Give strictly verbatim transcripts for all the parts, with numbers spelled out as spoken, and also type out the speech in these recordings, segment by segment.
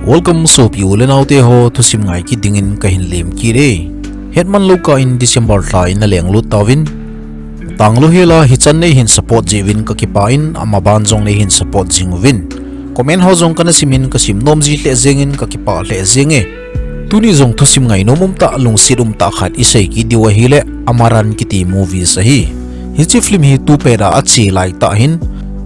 Welcome sopi u le naote ho, thusim ngai kit dingin kahin lem kit e. Hetman lou kah in December lha in aleng lut tauvin. Tanglo hela hichan neihin support jeh uvin kakipah in, amaban jong neihin support jing uvin. Comment ho jong kana sim in kasim nom ji lheh jengin kakipah lheh jenge. Tuni jong thusim ngainom umtah, lungset umtah khat isei kit diu ahile, Amaran kiti movies ahi. Hiche film hi tupet a ache laitah hin,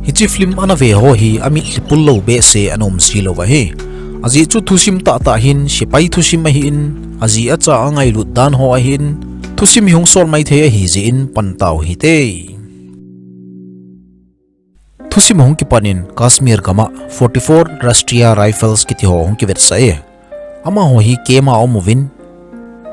hiche film ana ve ho hi amitlhi pul lou behseh ana um jilou ahi. Ajeh chu thusim tahtah hin, sepai thusim ahin, aji acha angailut dan ho ahin, thusim hi hung sol maithei ahi jeh in pan tau hite. Thusim ahung kipan in Kashmir gam'a forty-four Rashtriya Rifles kiti ho hung kivetsah e. Amaho hi camp a aum uvin,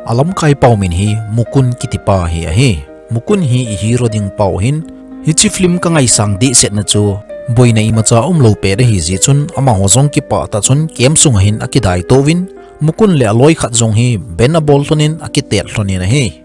alamkai pau min hi Mukund kitipa hi ahi. Mukund hi i hero ding pau ahin, hiche film kangaisang dehsetna chu boina imacha umlou pet ahi jeh chun amaho jong kipah tah chun camp sunga hin akidaito uvin, Mukund le aloi khat jong hi band abol lhonin akitet lhonin ahi.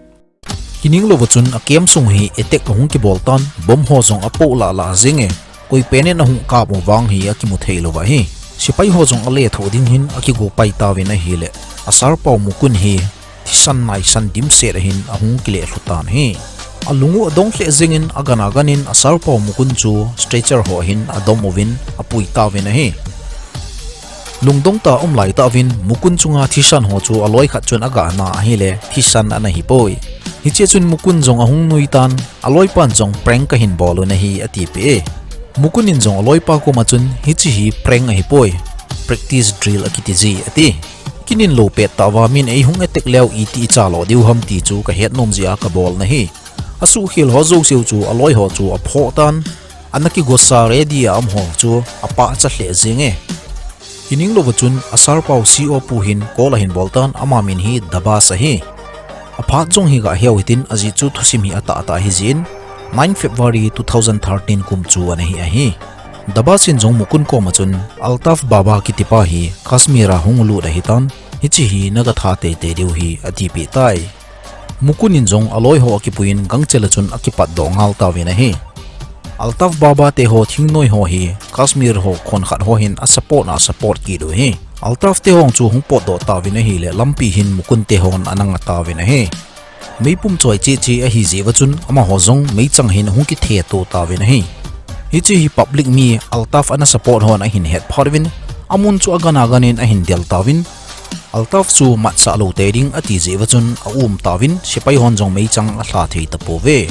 Kining louva chun a camp sung hi attack ahung kibol tan, bomb ho jong apoh lah lah jenge. Koi pen in ahung kap u vang hi akimu thei lou ahi. Sepai ho jong alethuh ding hin akigo pai tauvin ahile, a sir pau Mukund hi thisan naisan dimset ahin ahung kile lhu tan ahi. Alung u adong lheh jengin agan agan in a sir pau Mukund chu stretcher ho hin adom uvin apui tauvin ahi. Lungdong tah a um laitah uvin Mukund chunga thisan ho chu aloi khat chun aga na ahile thisan ana hipoi. Hiche chun Mukund jong ahung nui tan, aloipan jong prank kahin bol u ahi atipeh e. Mukund in jong aloipa koma chun hiche hi prank ahipoi, practice drill akiti ji ati. Kinin lou pet tah uva min eihung attack leu iti icha lo diu ham ti chu kahet nom jeh a kabol ahi. Asuhkhel ho jouseu chu aloi ho chu aphoh tan, ana kigosa ready a um ho chu apahcha lheh jenge. Kining louva chun a sir pau C O pu hin call ahin bol tan, ama min hi Dabas ahi. Aphat jong hi gah heu hitin, ajeh chu thusim hi atahtah ahi jeh in, nine February two thousand thirteen kum chu ana hi ahi. Dabas in jong Mukund koma chun Altaf Baba kitipa hi Kashmir a hung lut ahitan, hiche hi naga tha teitei diu ahi atipeh tai. Mukund in jong aloi ho akipuiyin gangchel a chun akipatdoh ngal tauvin ahi. Altaf Baba te ho thingnoi ho hi Kashmir ho khonkhat ho hin asupport a support kit u ahi. Altaf te ho chu hung potdoh tauvin ahile lampi hin Mukund te hon ana nga tauvin ahi. Meipum choi cheh cheh ahi jeh uva chun amaho jong meichang hin ahung kithe to tauvin ahi. Hiche hi public mi Altaf ana support hon ahin het phat uvin, amun chu agan agan in ahin del tauvin, Altaf chu matsah lou tei ding ati jeh uva chun aum tauvin, sepai hon jong meichang alha thei tapouve.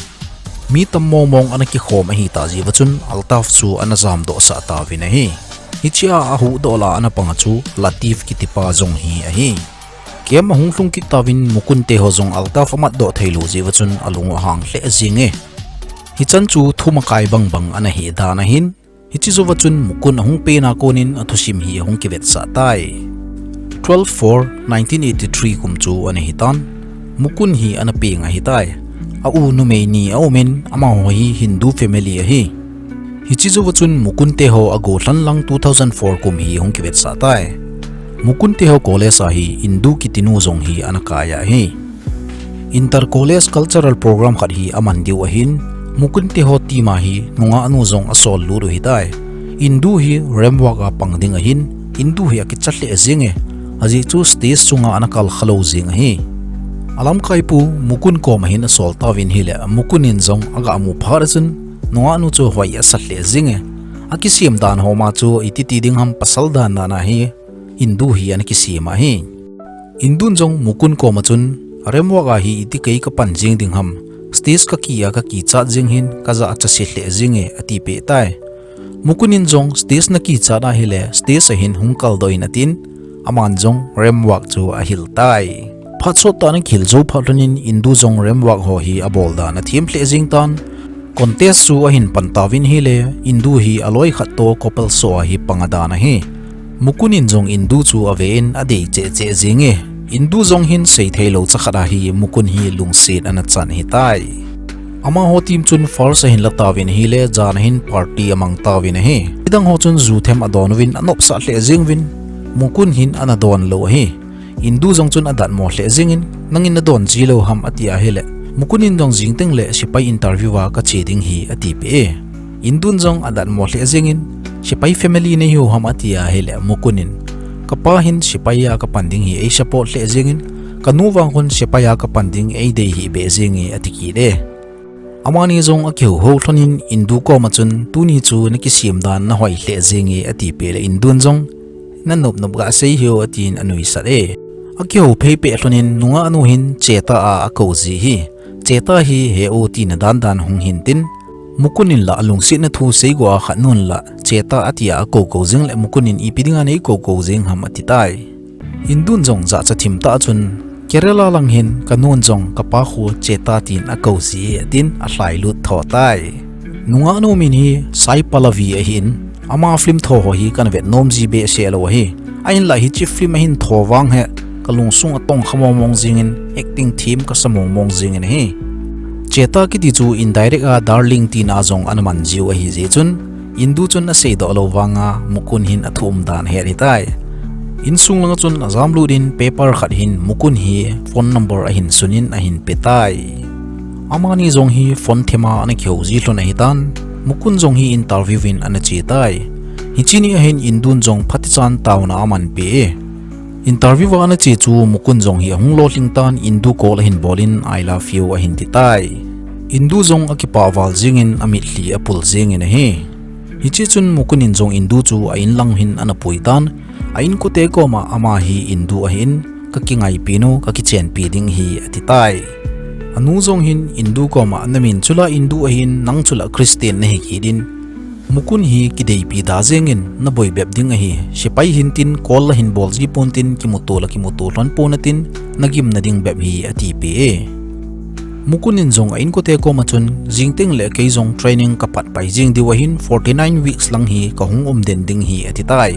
Mi tam mong mong ana kikhom ahitah jeh uva chun Altaf chu ana jamdoh sah tauvin ahi. Hichea ahuhdoh lah a ana panga chu Latif kitipa jong hi ahi. Camp ahung lhung kit tauvin Mukund te ho jong Altaf amatdoh theilou jeh uva chun alung u ahang lheh jenge. Hichan chu thumakai bang bang ana hi dan ahin, hiche jouva chun Mukund ahung pen a konin athusim hi ahung kivetsah tai. Twelve four nineteen eighty-three kum chu ana hitan, Mukund hi ana peng ahitai. A u numei ni aumin, amaho hi Hindu family ahi. Hiche jouva chun Mukund te ho ago lhan lang two thousand four kum hi hung kivetsah tai. Mukund te ho college a hi Indu kitinu jong hi ana kai ahi. Inter College Cultural Program khat hi aman diu ahin, Mukund te ho team a hi nungah nu jong asol lut u ahitai. Indu hi ramp walk a pang ding ahin, Indu hi akicha lheh jenge, ajeh chu stage chunga ana kalkha lou jeng ahi. Alamkai pu Mukund koma hin asol tauvin ahile, Mukund in jong aga mu phat a chun, nungah nu chu hoi asa lheh jenge. Akisem dan ho ma chu iti ti ding ham, pasal dan dan a hi Indu hi ana kisem ahi. Indun jong Mukund koma chun, ramp walk a hi iti kei kapan jeng ding ham, stage kaki a kakichat jeng hin kajah a chase lheh jenge atipeh tai. Mukund in jong stage nakichat ahile stage a hin hung kaldoh in atin, aman jong ramp walk chu ahil tai. Phat sottah ana kihil jou phat lhonin Indu jong ramp walk ho hi abol dan athem lheh jeng tan. Contest chu ahin pan tauvin ahile, Indu hi aloi khat toh couple show a hi pang adan ahi. Mukund in jong Indu chu ave in adei cheh cheh jenge. Indu jong hin seithei lou cha khat a hi Mukund hi lungset ana chan ahitai. Amaho team chun first ahin la tauvin ahile, jan a hin party amang tauvin ahi. Midang ho chun ju them adon uvin anopsah lheh jeng uvin, Mukund hin ana don lou ahi. Indu jong chun adatmo lheh jengin, nangin nadon ji lou ham ati ahile, Mukund in jong jing tengle sepai interview a kache ding ahi atipeh e. Indun jong adatmo lheh jengin, sepai family nahiu ham ati ahile, Mukund in, Kapa hin sepai a kapan ding hi ei support lheh jengin, kanu vang khun sepai a kapan ding ei dei hih beh jenge ati kit e. Amani jong akihou hou lhonin Indu koma chun, tuni chu nakisem dan nahoi lheh jenge ati peh le Indun jong, nanop nop gasei hih o atin anuisat e. Akihou phei peh lhonin nungah nu hin Cheta a akou ji hi. Cheta hi he u tina dan dan hung hintin, Mukun in la alungsetna thu seigo a khat nun la Cheta atia akou kou jeng le Mukun in ipi dinga nei kou kou jeng ham ati tai. Indun jong jahcha thim tah chun, Kerala lang hin kanun jong kapa khu Cheta tin akou ji e atin alhailut tho tai. Nungah nu min hi Sai Pallavi ahin, ama film tho ho hi kana vet nom ji behseh lou ahi. Ahinla hiche film ahin tho vang hi kalungsung atong kha mong mong jengin acting them kasa mong mong jengin ahi. Cheta kiti chu indirect a darling tina jong ana man jiu ahi jeh chun, Indu chun aseidoh lou vanga Mukun hin athu um dan ahet hitai. Insung langa chun ajam lut in paper khat hin Mukun hi phone number ahin sunin ahin pe tai. Amani jong hi phone thema ana kihou ji lhon ahitan, Mukun jong hi interview in ana che tai. Hiche ni ahin Indun jong phatechan taona aman peh e. Interview a ana che chu Mukun jong hi ahung lolhing tan Indu call ahin bolin I love you ahin ti tai. Indu jong akipah val jengin amitlhi apul jengin ahi. Hiche chun Mukun in jong Indu chu a inlang hin ana pui tan, a inkote koma ama hi Indu ahin, kakingaipi nu, kakichenpi ding ahi ati tai. Anu jong hin Indu koma namin chula Indu ahin, nang chula Christian nahi kit in, Mukun hi kideipi da jengin naboi bep ding ahi, sepai hintin call la hin bol ji pontin kimuto la kimuto lhon pon natin nagimna ding bep hi ati peh e. Mukun in jong a inkote koma chun jingteng le kei jong training kapat pai jeng diu ahin forty nine weeks lang hi kahung um den ding hi ati tai.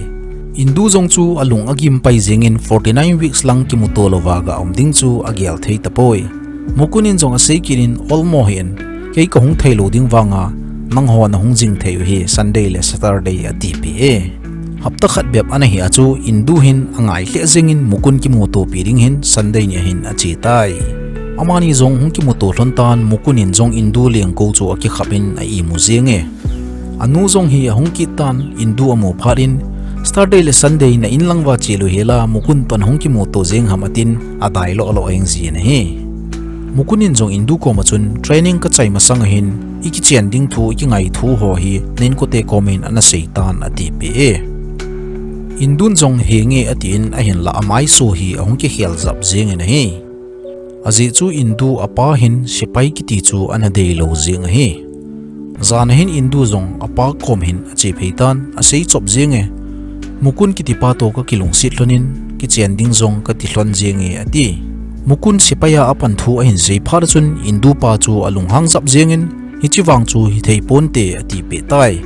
Indu jong chu alung agim pai jengin forty nine weeks lang kimuto louva ga um ding chu agel thei tapoi. Mukun in jong asei kit in olmo hih in, kei kahung thei lou ding vanga, nangho nahung jing thei u hi Sunday le Saturday ati peh e. Hapta khat bep ana hi a chu Indu hin angai lheh jengin Mukun kimutopi ding hin Sunday ni ahin ache tai. Amani jong hung kimuto lhon tan Mukun in jong Indu lengkou chu akikhap in a imu jeng e. Anu jong hi ahung kit tan Indu amu phat in, Saturday le Sunday na inlang va che lou hela Mukun toh nahung kimuto jeng ham atin adai lou lou ahing jin ahi. Mukun in jong Indu koma chun training kachai masang ahin, ikichen ding thu, ikingai thu ho hi na inkote komin ana sei tan ati peh e. Indun jong henge atin ahinla amaiso hi ahung kikhel jap jengin ahi. Ajeh chu Indu apa hin sepai kiti chu ana dei lou jeng ahi. Jan ahin Indu jong apa kom hin ache phei tan asei chop jeng e. Mukun kiti pa toh kakilungset lhonin kichen ding jong kati lhon jeng e ati. Mukun sepai a apan thu ahin sei phat chun Indu pa chu alunghang jap jengin hiche vang chu hithei ponte ati peh tai.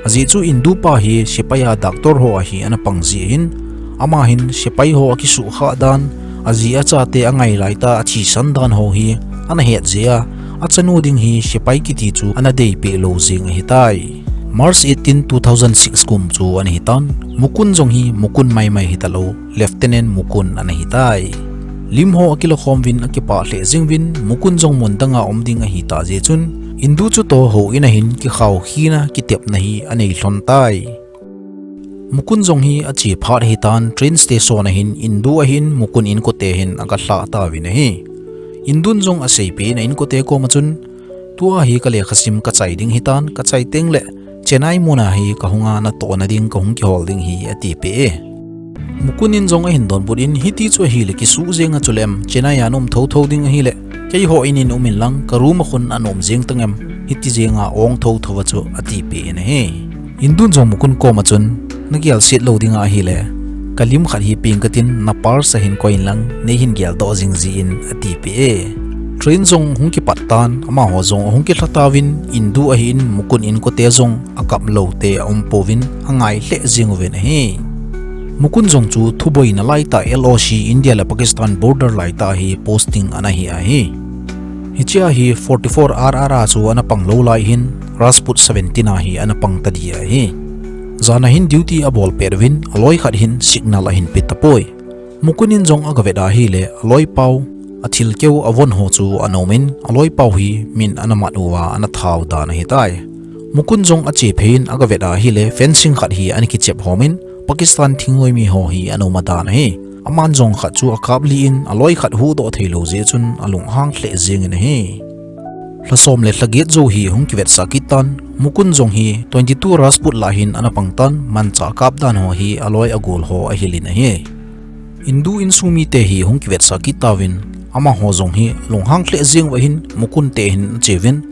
Ajeh chu Indu pa hi sepai a doctor ho ahi ana pang jeh hin, ama hin sepai ho akisuhkhah dan, aji achate angai laitah a athisan dan ho hi ana het jeh a, achanu ding hi sepai kiti chu ana dei peh lou jeng ahitai. March eighteen, two thousand six kum chu ana hitan, Mukun jong hi Mukun maimai hita lou, Lieutenant Mukun ana hitai. Lim ho akilakhom uvin akipah lheh jeng uvin, Mukun jong mun danga um ding ahitah jeh chun, Indu chutoh houin ahin kikhao khina kitepna hi anei lhon tai. Mukun jong hi ache phat ahitan train station ahin Indu ahin Mukun inkote hin aga lhah tauvin ahi. Indun jong asei peh in a inkote koma chun, tua hi kalekhasim kachai ding hitan, kachai teng le Chennai muna hi kahunga natohna ding kahung kihol ding hi ati peh e. Mukun in jong ahin donbut in hiti chu ahile kisuh jeng a chuleh em, Chennai a naum thotho ding ahile, keiho in in um inlang, ka room a khun ana um jeng tang em, hiti jenga ong thotho a chu ati peh in ahi. Indun jong Mukun koma chun, nagel set lou ding ahile, ka lim khat hi peng katin, na purse a hin koi inlang, neihin geldoh jing jin ati peh e. Train jong hung kipat tan, amaho jong ahung kilha tauvin, Indu ahin Mukun inkote jong akap loute aum pouvin angai lheh jeng uvin ahi. Mukun jong chu thuboina laitah L O C India le Pakistan border laitah hi posting ana hi ahi. Hichea hi forty-four R R a chu ana pang lou lai hin Rajput seventeen a hi ana pang tadi ahi. Jan a hin duty abol pet uvin aloi khat hin signal ahin pe tapoi. Mukun in jong aga vet ahile aloi pau, athil keu avon ho chu ana um in aloi pau hi min ana mat uva ana thau dan ahitai. Mukun jong ache phei in aga vet ahile fencing khat hi ana kichep hom in Pakistan thingnoimi ho hi ana um adan ahi. Aman jong khat chu akap lih in aloi khat huhdoh theilou jeh chun alunghang lheh jengin ahi. Lhasom le lhaget jou hi hung kivetsah kit tan, Mukund jong hi twenty-two Rajput lah hin ana pang tan, manchah kap dan ho hi aloi agol ho ahilin ahi. Indu insung mite hi hung kivetsah kit tauvin, amaho jong hi lunghang lheh jeng uva hin Mukund te hin acheuvin,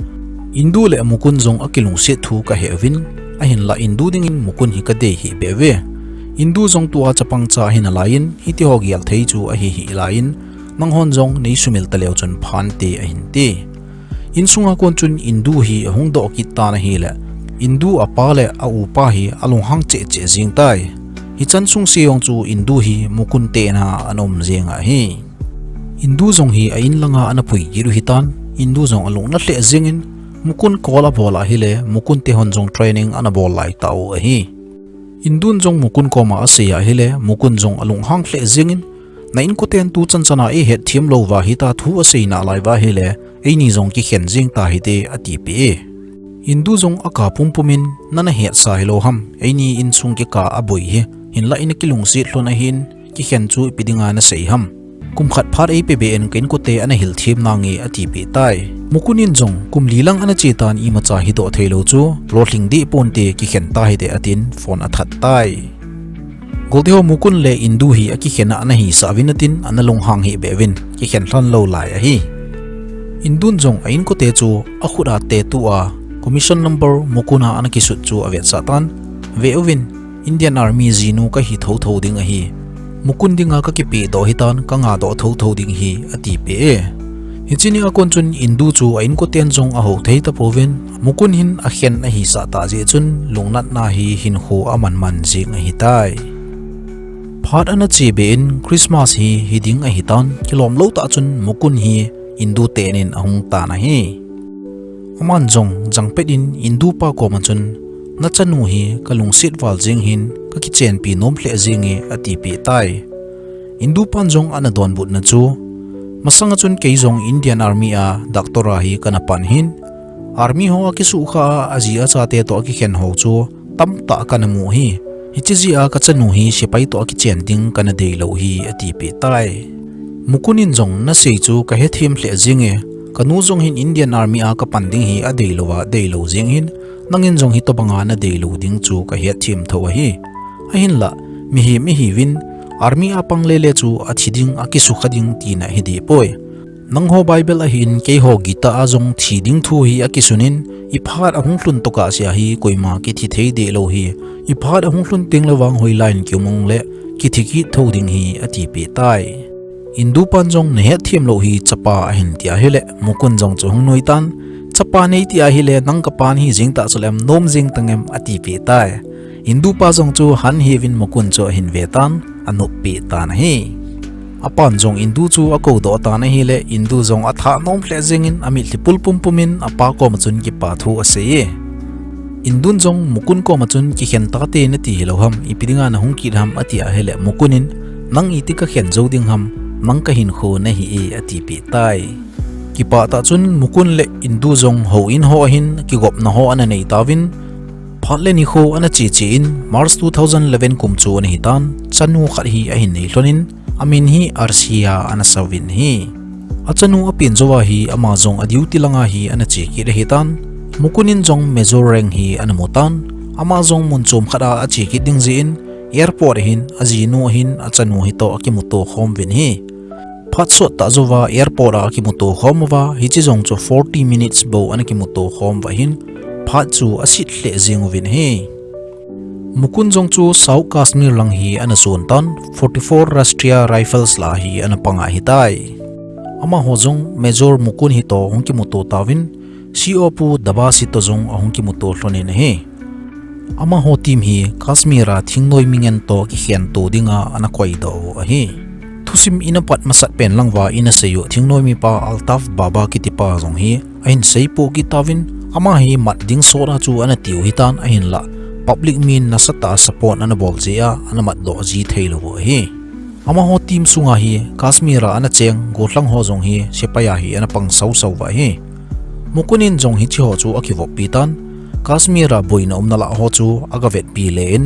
Indu le Mukund jong akilungset thu kahe uvin, ahinlah Indu dingin Mukund hi kadei hih beh uve. Indu jong tua chapang cha ahi nalaiyin, hitiho gel thei chu ahi hih laiyin, nanghon jong nei sumil taleu chun phante ahin ti. Insunga kon chun Indu hi ahung doh kit tan ahile, Indu apa le a upa hi alunghang cheh cheh jeng tai. Hichan sungse jong chu Indu hi Mukund te in'a ana um jeng ahi. Indu jong hi a in langa ana pui kit u hitan, Indu jong alungna lheh jengin, Mukund call abol ahile, Mukund te hon jong training ana bol lai tau ahi. Indun jong Mukund koma asei ahile, Mukund jong alunghang lheh jengin, na inkoten tuchan chana eihet them louva hita thu asei nalai uva ahile, eini jong kikhen jeng tahite atipeh e. Indu jong akap pumpumin, nana hetsa hilou ham, eini insung kikah aboi hi, hinlah ina kilungset lhon ahin, kikhen chu ipi dinga nasei ham. Kum khat phat eipeh beh in ka inkote ana hil them nange atipeh tai. Mukund in jong kum li lang ana che tan imacha hidoh theilou chu, lolhing deh ponte kikhen tahite atin phone athat tai. Golteho Mukund le Indu hi akikhen a ana hisah uvin atin ana lunghang hih beh uvin kikhen lhon lou lai ahi. Indun jong a inkote chu akhut a tattoo a commission number Mukund a ana kisut chu avetsah tan. Ve uvin, Indian Army jinu kahi thotho ding ahi. Mukund dinga kakipehdoh hitan kangahdoh thotho ding ahi atipeh e. Hiche nia kon chun Indu chu a inkoten jong ahou thei tapouvin, Mukund hin akhen ahisah tah jeh chun lungnatna hi hinkho amanman jeng ahitai. Phat ana che beh in Christmas hi hiding ahitan, kilomlou tah chun Mukund hi Indu tenin ahung tan ahi. Aman jong jangpet in Indu pa koma chun, nachanu hi kalungset val jeng hin kakichenpi nom lheh jenge atipeh tai. Indu pan jong ana donbutna chu, masanga chun kei jong Indian Army a doctor a hi kana pan hin, Army ho akisukha a aji achate toh akikhen ho chu tamtah kana mu hi. Hiche jeh a kachanu hi sepai toh akichen ding kana deilou hi atipeh tai. Mukund in jong nasei chu kahethem lheh jenge, kanu jong hin Indian Army a kapan ding hi adeilouva deilou jeng hin, nangin jong hitobanga nadeilou ding chu kahethem thou ahi. Ahinlah, mihem ihiuvin, Army a pang lele chu athi ding akisukha ding tina hidehpoi. Nangho Bible ahin keiho Gita a jong thi ding thu hi akisunin, iphat ahung lhun tokah sea hi koima kithi thei dehlou hi, iphat ahung lhun tengle vang hoilaiyin kium jongle kithi kit thou ding hi atipeh tai. Indu pan jong nahetthem lou hi chapa ahin ti ahile, Mukund jong chu hung nuitan, chapa neiti ahile nang kapan hijeng tah chuleh nom jeng tangem atipeh tai. Indu pa jong chu hanheuvin Mukund chu ahin vetan, anoppeh tan ahi. Apan jong Indu chu akoudoh tan ahile, Indu jong athah nom lheh jengin amitlhi pul pumpumin apa koma chun kipa thu asei e. Indun jong Mukund koma chun kikhen tate nati hilou ham, ipi dinga nahung kit ham ati ahile, Mukund in, nang iti kakhen jou ding ham, nang kahinkho nahi e atipeh tai. Kipah tah chun Mukund le Indu jong houin ho ahin kigopna ho ana nei tauvin, phat le nikho ana cheche in March two thousand eleven kum chu ana hitan, chanu khat hi ahin nei lhonin, amin hi Arsia ana sauvin ahi. Achanu apen jouva hi ama jong a duty langa hi ana che kit ahitan, Mukund in jong Major rank hi ana mutan, ama jong mun chom khat a ache kit ding jeh in, airport ahin ajinu ahin achanu hitoh akimuto khomuvin ahi. Phat sottah jouva airport a akimuto khom uva, hiche jong chu forty minutes bou ana kimuto khom uva ahin, phat chu aset lheh jeng uvin ahi. Mukund jong chu South Kashmir lang hi ana jon tan, forty-four Rashtriya Rifles lah hi ana pang ahitai. Amaho jong Major Mukund hitoh hung kimuto tauvin, C O pu Dabasi toh jong ahung kimuto lhonin ahi. Amaho team hi Kashmir a thingnoi mi ngen toh kikhen to dinga ana koidoh u ahi. Thusim ina pat masat pen lang uva ina sei u, thingnoi mipa Altaf Baba kitipa jong hi ahin seipoh kit tauvin, ama hi mat ding sot a chu ana tiu hitan ahinlah, public min nasatah a support ana bol jeh a ana matdoh ji theilou u ahi. Amaho team sunga hi Kashmir a ana cheng gollhang ho jong hi sepai a hi ana pang sausau uva ahi. Mukund in jong hiche ho chu akivoppi tan, Kashmir a boina umna lah ho chu aga vetpi le in,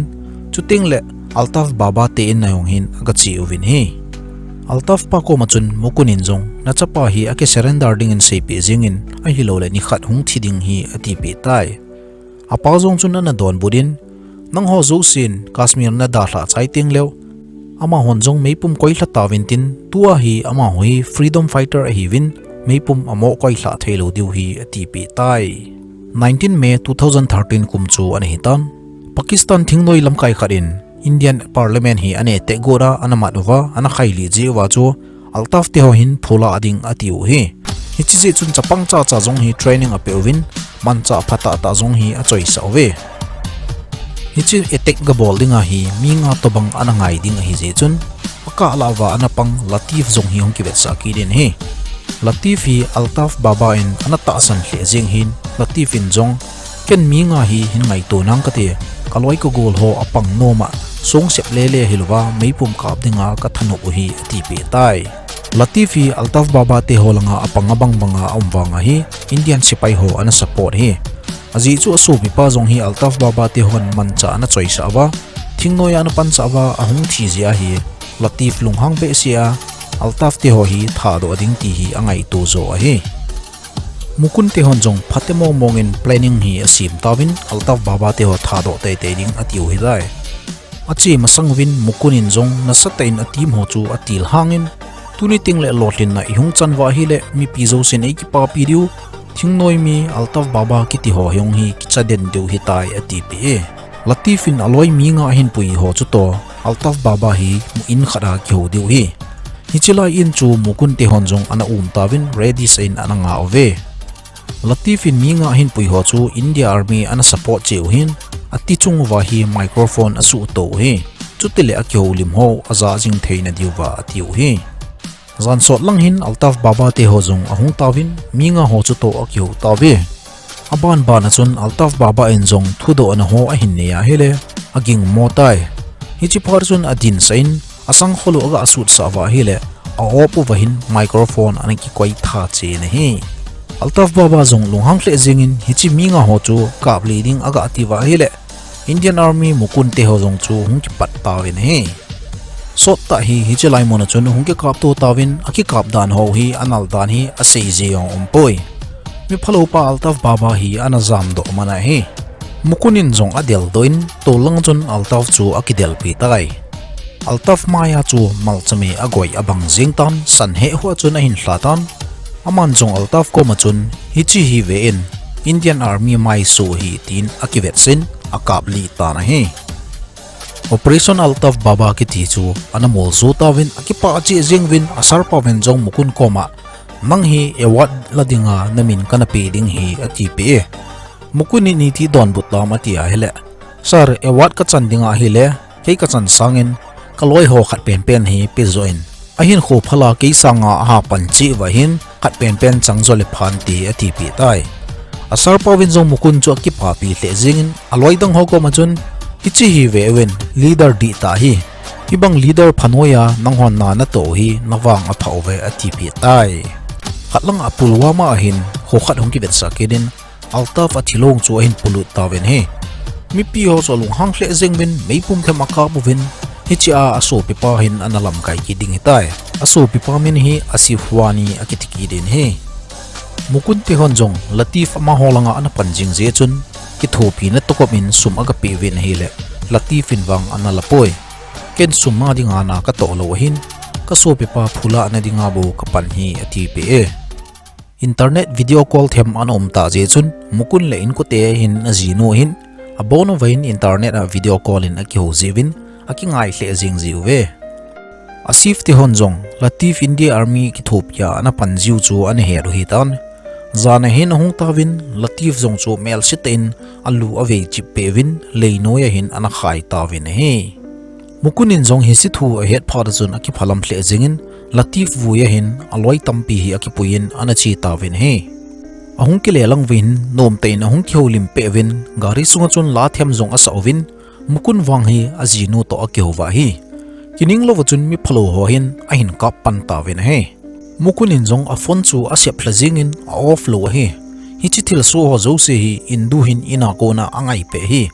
chuteng le Altaf Baba te in a hung hin aga che uvin ahi. Altaf pa koma chun Mukund in jong, nachapa hi akisurrender dingin seipeh jengin, ahilouleh nikhat hung thi ding ahi atipeh tai. Apa jong chun ana donbut in, nangho jousen Kashmir nadalhah chai teng leu, amahon jong meipum koilha tauvin tin, tua hi amaho hi freedom fighter ahiuvin, meipum amoh koilha theilou diu ahi atipeh tai. Nineteen May two thousand thirteen kum chu ana hitan, Pakistan thingnoi lamkai khat in Indian Parliament hi ana attack got a, ana mat uva, ana khailih jeh uva chu Altaf te ho hin phula ding atiu ahi. Hiche jeh chun chapang chacha jong hi training apeh uvin, manchah phatah tah jong hi achoisah uve. Hiche attack gabol dinga hi mi nga tobang ana ngai ding ahi jeh chun, akah lah uva ana pang Latif jong hi hung kivetsah kit in ahi. Latif hi Altaf Baba in ana tahsan lheh jeng hin, Latif in jong, ken mi nga hi hin ngaito nang kate, kaloi kagol ho apang nom a, songsep lele hilouva meipum kap dinga kathanop u ahi atipeh tai. Latif hi Altaf Baba te ho langa apang abang banga aum vang ahi, Indian sepai ho ana support ahi. Ajeh chu asopipa jong hi Altaf Baba te hon manchah ana choisah uva, thingnoi a ana panchah uva ahung thi jeh ahi, Latif lunghang behseh a, Altaf te ho hi thadoh ding ti hi angaito jo ahi. Mukund te hon jong phate mongmong in planning hi asem tauvin, Altaf Baba te ho thadoh teitei ding atiu ahitai. Ache masang uvin Mukund in jong nasatah in a team ho chu atilhang in, tuni tengle lolhinna ihung chan uva ahile mipi jousen eikipapi diu, thingnoi mi Altaf Baba kiti ho hung hi kicha den diu ahitai atipeh e. Latif in aloi mi nga ahin pui ho chutoh Altaf Baba hi mu in khat a kihou diu ahi. Hiche lai in chu Mukund te hon jong ana um tauvin ready sah in ana nga uve. Latif in mi nga ahin pui ho chu India Army ana support cheh u hin, ati chung uva hi microphone asuhto u ahi. Chutile akihoulim ho ajah jing theina diuva atiu ahi. Jan sot lang hin Altaf Baba te ho jong ahung tauvin, mi nga ho chutoh akihou tauve. Abanban a chun Altaf Baba in jong thudohna ho ahin nei ahile, agingmo tai. Hiche phat chun adinsah in, asangkhol u aga sutsah uva ahile, a-off uva hin microphone ana kikoi tha chen ahi. Altaf Baba jong lunghang lheh jengin hiche mi nga ho chu kaplih ding aga tiuva ahile, Indian Army Mukund te ho jong chu hung kipat tauvin ahi. Sottah hi hiche lai mun a chun hung kikapto tauvin, akikap dan ho hi anal dan hi aseiji jong umpoi. Miphalou pa Altaf Baba hi ana jamdoh man ahi. Mukund in jong adeldoh in, tollang chun Altaf chu akidelpi tai. Altaf maiya chu malchame agoi abang jeng tan, san heh hua chun ahin lha tan. Aman jong Altaf koma chun, hiche hi ve in, Indian Army maiso ahi tin akivetsin, akaplih tan ahi. Operation Altaf Baba kiti chu ana molso tauvin, akipah cheh jeng uvin, asarpa uvin jong Mukund koma, nang hi award la dinga namin kana pe ding ahi atipeh e. Mukund in iti donbut tam ati ahile, Sir, award kachan dinga ahile, kei kachan sangin, kaloi ho khat penpen hi pejoh in, ahinkho phala kei sanga ahapan cheh uva hin, khat penpen chang jole phante atipeh tai. Asarpa uvin jong Mukund chu akipapi lheh jengin, aloi dang ho koma chun, hiche hi ve uvin, leader dihtah ahi. Hibang leader phanoiya nanghon na natoh u hi navang aphauve atipeh tai. Khatlang a Pulwama a hin kho khat hung kivetsah kit in, Altaf athilong chu ahin polut tauvin ahi. Mipi ho chu alunghang lheh jeng uvin, meipum them akap uvin, hichea asopipa hin ana lamkai kit ding ahitai. Asopipa min hi Asif Wani akiti kit in ahi. Mukund te hon jong Latif amaho langa ana pan jing jeh chun, kithopina toh kop in sum agapeh uvin ahile, Latif in vang ana lapoi. Ken sum a dinga na katoh lou ahin, kasopipa phulahna dinga bou kapan ahi atipeh e. Internet video call them ana um tah jeh chun, Mukund le inkote hin ajinu hin, abon uva hin internet a video call in akihou jiuvin, akingai lheh jeng jiuve. Asif te hon jong, Latif India Army kithopia ana pan jiu chu ana het u ahitan. Jan a hin ahung tauvin, Latif jong chu melsetah in alu avei chip peh uvin, leinoiya hin ana khai tauvin ahi. Mukund in jong hiche thu ahet phat a chun akiphalam lheh jengin, Latif vuiya hin aloi tampi hi akipuiyin ana che tauvin ahi. Ahung kile lang uvin, nomtah in ahung kihoulim peh uvin, gari sunga chun la them jong asah uvin, Mukund vang hi ajinu toh akihouva ahi. Kining louva chun miphalou ho hin ahin kap pan tauvin ahi. Mukund in jong aphone chu asep lha jengin a-off lou ahi. Hiche thilsoh ho jouse hi Indu hin in a kona angaipeh ahi.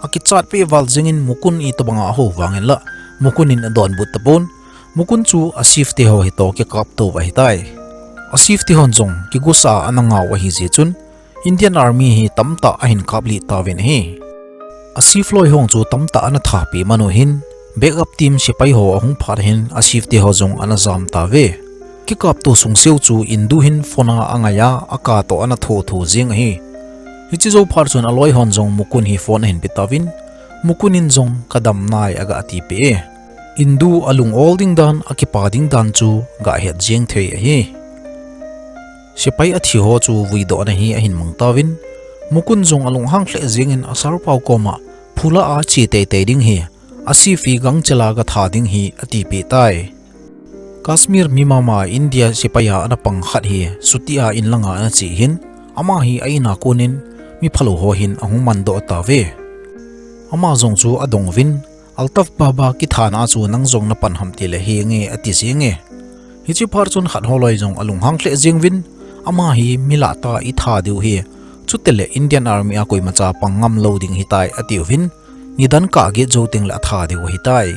Akichat peh val jengin Mukun itobanga aho vangin la, Mukun in adonbut tapon, Mukun chu Asif te ho hitoh kikapto ahitai. Asif te hon jong kigusa ana ngau ahi jeh chun, Indian Army hi tamtah ahin kaplih tauvin ahi. Asif loi hon chu tamtah ana thapeh man u hin, backup team sepai ho ahung phat hin Asif te ho jong ana jam tauve. Kikapto sungseu chu Indu hin phone a angai a, aka toh ana thotho jeng ahi. Hiche jou phat chun aloi hon jong Mukun hi phone ahin pe tauvin, Mukun in jong kadam nai aga tipeh e. Indu alung ol ding dan, akipa ding dan chu gahet jeng thei ahi. Sepai athi ho chu vuidohna hi ahin mang tauvin, Mukun jong alunghang lheh jengin Asarpao koma phula a che teitei ding hi, Asif hi gangchela gatha ding hi atipeh tai. Kashmir mi mama India sepai a ana pang khat hi chuti a inlanga ana che hin, ama hi a-in a konin mi phalou ho hin ahung mandoh tauve. Ama jong chu adong uvin, Altaf Baba kithana chu nang jong napan ham tile henge ati jenge. Hiche phat chun khat holoi jong alunghang lheh jeng uvin, ama hi mi lah tah a itha diu hi, chutile Indian Army a koimacha pang ngam lou ding ahitai atiuvin, nidan kah get jou tengle atha diu ahitai.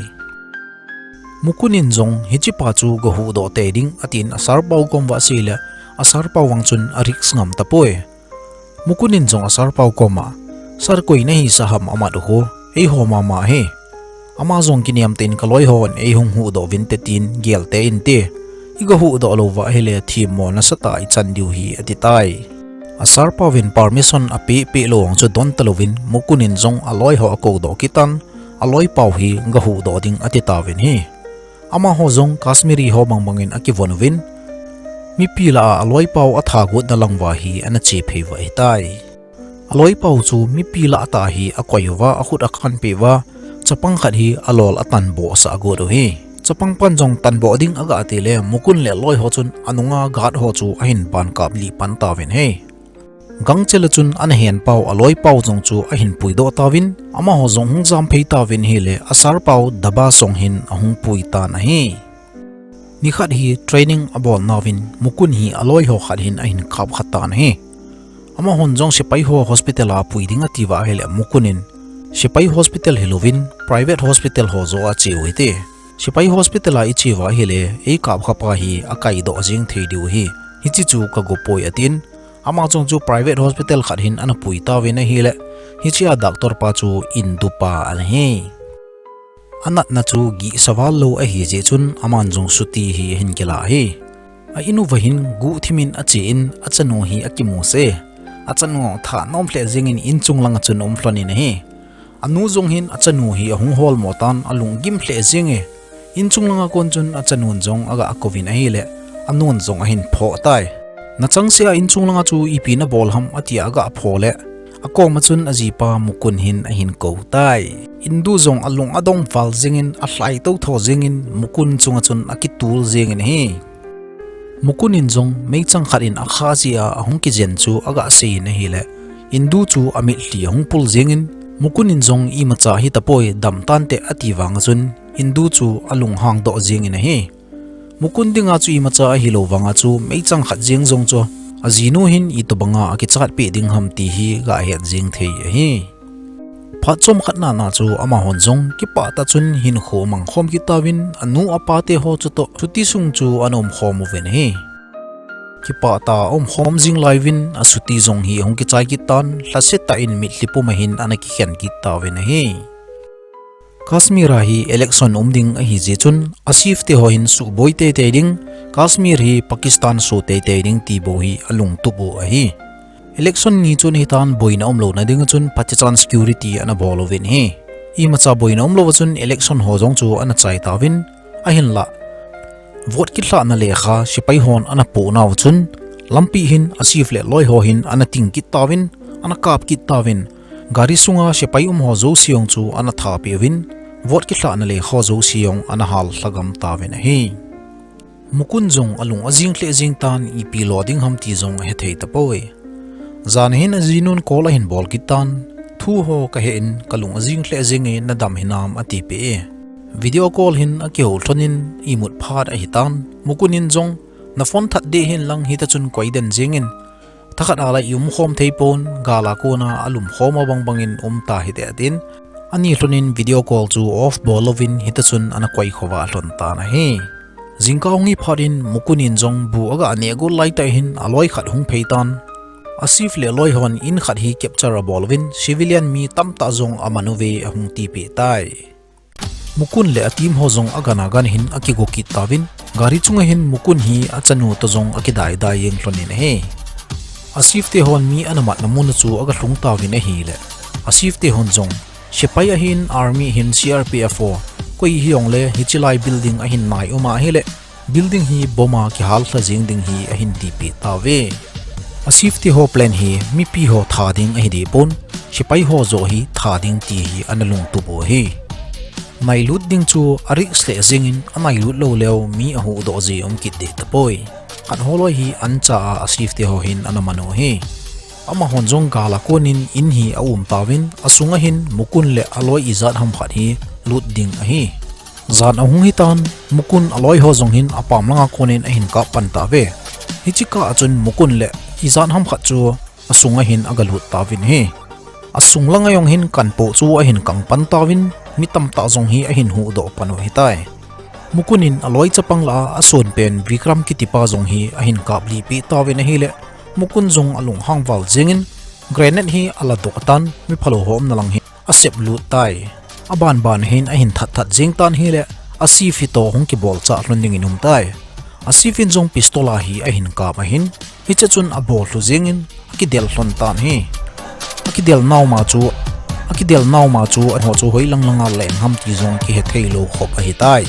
Mukun in jong hichepa chu gahuhdoh tei ding atin Asarpao kom uva asei le, Asarpao vang chun a-risk ngam tapoi. Mukun in jong Asarpao koma, Sir, koi nahisah ham amat u khu, eiho mama ahi. Ama jong kinem tah in kaloi hon eihung huhdoh uvinte tin gel tei inte. Igahuhdoh lou uva ahile themmo nasatah a ichan diu hi ati tai. Asarpao vin permission apeh peh lou vang chu don talouvin Mukun in jong aloi ho akoudoh kit tan, aloipao hi gahuhdoh ding ati tauvin ahi. Amaho jong Kashmiri ho bangbangin akivon uvin, mipi lah a aloipao atha gotna lang uva hi ana che phei uva ahitai. Aloipao chu mipi lah tah a hi akoi uva, akhut akhanpeh uva, chapang khat hi alol atanbohsah got u ahi. Chapang pan jong tanboh ding aga tile Mukun le aloi ho chun anunga guard ho chu ahin ban kaplih pan tauvin ahi. Gangchel a chun ana henpao aloipao jong chu ahin puidoh tauvin, amaho jong hung jam phei tauvin ahile Asarpao Daba song hin ahung pui tan ahi. Nikhat hi training abolnauvin Mukun hi aloi ho khat hin ahin kapkha tan ahi. Amahon jong sepai ho hospital a pui ding atiuva ahile Mukun in, sepai hospital hilouvin private hospital ho joh a cheu hite. Sepai hospital a icheuva ahile eikapkha pa hi akaidoh jeng thei diu ahi. Hiche chu kagopoi atin, ama jong chu private hospital khat hin ana pui tauvin ahile, hichea doctor pa chu Indu pa ana hi. Anatna chu gihsa val lou ahi jeh chun aman jong chuti hi ahin kila ahi. A-in uva hin guhthim in achen, achanu hi akimusah e. Achanu thanom lheh jengin inchung langa chun aum lhonin ahi. Anu jong hin achanu hi ahung holmo tan, alunggim lheh jenge. Inchung langa kon chun achanun jong aga kouvin ahile, anun jong ahin phoh tai. Nachangseh a inchung langa chu ipi nabol ham atia aga phoh le, akoma chun ajipa Mukun hin ahin kou tai. Indu jong alung adong val jengin, alhai tou tho jengin Mukun chunga chun akitul jengin ahi. Mukun in jong meichang khat in akha jeh a ahung kijen chu aga seiyin ahile, Indu chu amitlhi ahung pul jengin, Mukun in jong imacha hitapoi, damtante ati vanga chun Indu chu alunghang doh jengin ahi. Mukun dinga chu imacha ahilou vanga chu meichang khat jeng jong chu ajinu hin itobanga akichat peh ding ham ti hi gahet jeng thei ahi. Phat chomkhat nana chu amahon jong kipah tah chun hinkho amangkhom kit tauvin, anu apa teho chutoh chuti sung chu ana umkhom uvin ahi. Kipah tah a aumkhom jing lai uvin, a chuti jong hi ahung kichai kit tan, lhasetah in mitlhi puma hin ana kikhen kit tauvin ahi. Kashmir a hi election um ding ahi jeh chun, Asif teho hin suboi teitei ding, Kashmir hi Pakistan so teitei ding ti bou hi alungtup u ahi. Election ni chun hitan boina umlouna dinga chun phatecha security ana bol uvin ahi. Imacha boina umlouva chun election ho jong chu ana chai tauvin, ahinlah vote kilhahna lekha sepai hon ana pohnauva chun, lampi hin Asif le aloiho hin ana ting kit tauvin, ana kap kit tauvin, gari sunga sepai umho jouse jong chu ana thapeh uvin, vote kilhahna lekha jouse jong ana hallhagam tauvin ahi. Mukun jong alung ajing lheh jeng tan, ipi lo ding ham ti jong ahethei tapoi. Jan hin ajinun call ahin bol kit tan, thuho kahe in kalung ajing lheh jenge, nadam hinam atipeh e. Video call hin akihou lhonin imut phat ahitan, Mukun in jong, naphone that deh hinlang hitachun koi den jengin, Thakhat a la i umkhom thei pon, gal a kona alum khom a bangbang in um ta hite atin, ani lhon in video call chu off bol louvin hita chun ana koi khova lhon tan ahi. Jingkah hung hi phat in Mukun in jong bu aga neh got lai tah hin aloi khat hung phei tan. Asif le aloi hon in khat hi capture abol uvin civilian mi tamtah jong aman uve ahung tipeh tai. Mukun le a team ho jong agan agan hin akigo kit tauvin, gari chunga hin Mukun hi achanu toh jong akidai dai jeng lhon in ahi. Asif te hon mi ana matna mun a chu aga lhung tauvin ahile, Asif te hon jong, sepai ahin, army ahin, C R P F ho, koi hijongle hiche lai building a hin nai um ahile, building hi bomb a kihal lha jeng ding hi ahin tipeh tauve. Asif te ho plan hi mipi ho tha ding ahi deh pon, sepai ho joh hi tha ding ti hi ana lungtup u ahi. Nailut ding chu a risk lheh jeng in, anailut lou leu mi ahuhdoh ji um kit deh tapoi. Khat ho loi hi ancha a Asif te ho hin ana man u ahi. Amahon jong gal a kon in in hi aum tauvin, asunga hin Mukun le aloi ijat ham khat hi lut ding ahi. Jan ahung hitan, Mukun aloi ho jong hin apam langa kon in ahin kap pan tauve. Hiche kah a chun Mukun le ijat ham khat chu asunga hin aga lut tauvin ahi. Asung langa jong hin kanpoh chu ahin kang pan tauvin, mi tamtah jong hi ahin huhdoh pan u ahitai. Mukun in aloi chapang lah a ason pen Vikram kiti pa jong hi ahin kaplih peh tauvin ahile, Mukun jong alunghang val jeng in, grenade hi aladoh tan, mi phalou ho umna lang hi asep lut tai. Aban ban hin ahin that that jeng tan ahile, Asif hitoh hung kibolchah lhon ding in um tai. Asif in jong pistol a hi ahin kap ahin, hiche chun abol lhu jeng in akidel lhon tan ahi. Akidel nauma chu, akidel nauma chu aho chu hoilang langa len ham ti jong kihe thei lou khop ahitai.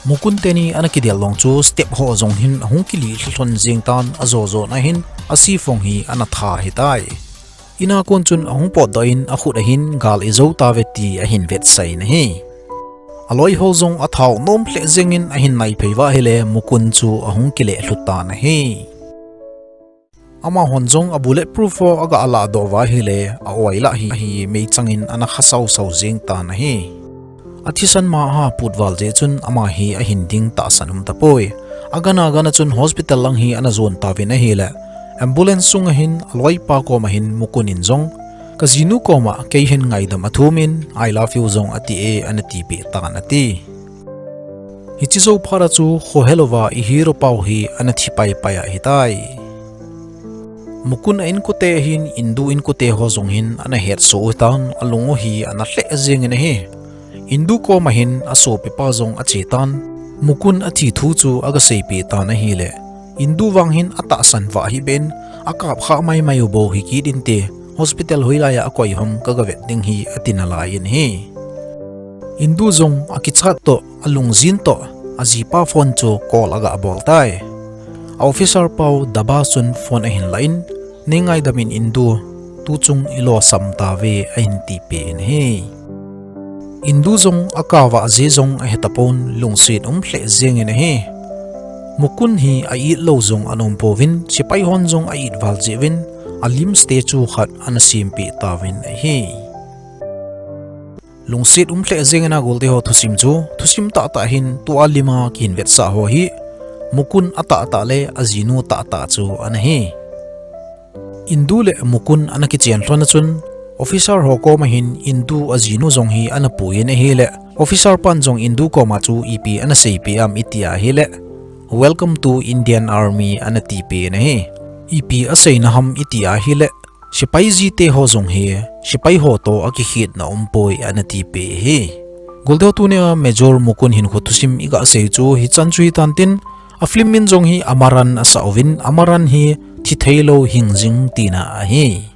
Mukun teni ana kidel lhon chu step ho jong hin ahung kilih lha lhon jeng tan, ajo jo na hin Asif vang hi ana tha ahitai. In a kon chun ahung potdoh in akhut a hin gal ijou tauve ti ahin vetsah in ahi. Aloi ho jong athao nom lheh jeng in ahin nai phei uva ahile Mukun chu ahung kile lhu tan ahi. Amahon jong a bulletproof ho aga alah doh uva ahile a-oi lah hi, hi meichang in ana kha sau sau jeng tan ahi. Athisan ma a aput val jeh chun ama hi ahin ding tahsan um tapoi. Agan agan a chun hospital lang hi ana jon tauvin ahile, ambulance sunga hin aloi pa koma hin Mukun in jong, kajinu koma kei hin ngaidam athum in, I love you jong ati e, ana tipeh tan ati. Hiche jou phat a chu khohelouva i hero pau hi ana thi pai pai ahitai. Mukun a inkote hin, Indu inkote ho jong hin ana hetsoh u tan, alung u hi ana lheh jeng in ahi. Indu koma hin asopipa jong ache tan, Mukun athi thu chu aga seipeh tan ahile, Indu vang hin atahsan vah hih beh in, akap kha mai mai u bou hikit inte, hospital hoilai a akoi ham kaga vet ding hi, ati nalai in ahi. Indu jong akichat toh, alungjin toh, ajipa phone chu call aga bol tai. A officer pau Daba chun phone ahin lah in, nei ngaidam in Indu, tuchung ilosam tauve, ahin tipeh in ahi. Indu jong akap uva ajeh jong ahe tapon, lungset um lheh jeng in ahi. Mukun hi a-it lou jong ana um pouvin, sepai hon jong a-it val jeh uvin, alim statue khat ana sempeh tauvin ahi. Lungset um lheh jeng in a golte ho thusim chu, thusim tahtah hin tua lima kihin vetsah ho hi, Mukun atahtah le ajinu tahtah chu ana hi. Indu le Mukun ana kichen lhon a chun, officer ho koma hin Indu ajinu jong hi ana pui in ahile, officer pan jong Indu koma chu ipi ana seipeh am iti ahile, Welcome to Indian Army ana tipeh in ahi. Ipi aseina ham iti ahile, sepai jite ho jong hi sepai ho toh akikhetna umpoi ana tipeh ahi. Golte ho, tunia Major Mukun hinkho thusim iga sei chu hichan chu hitan tin, a film min jong hi Amaran asah uvin, Amaran hi thi theilou hing jing tina ahi.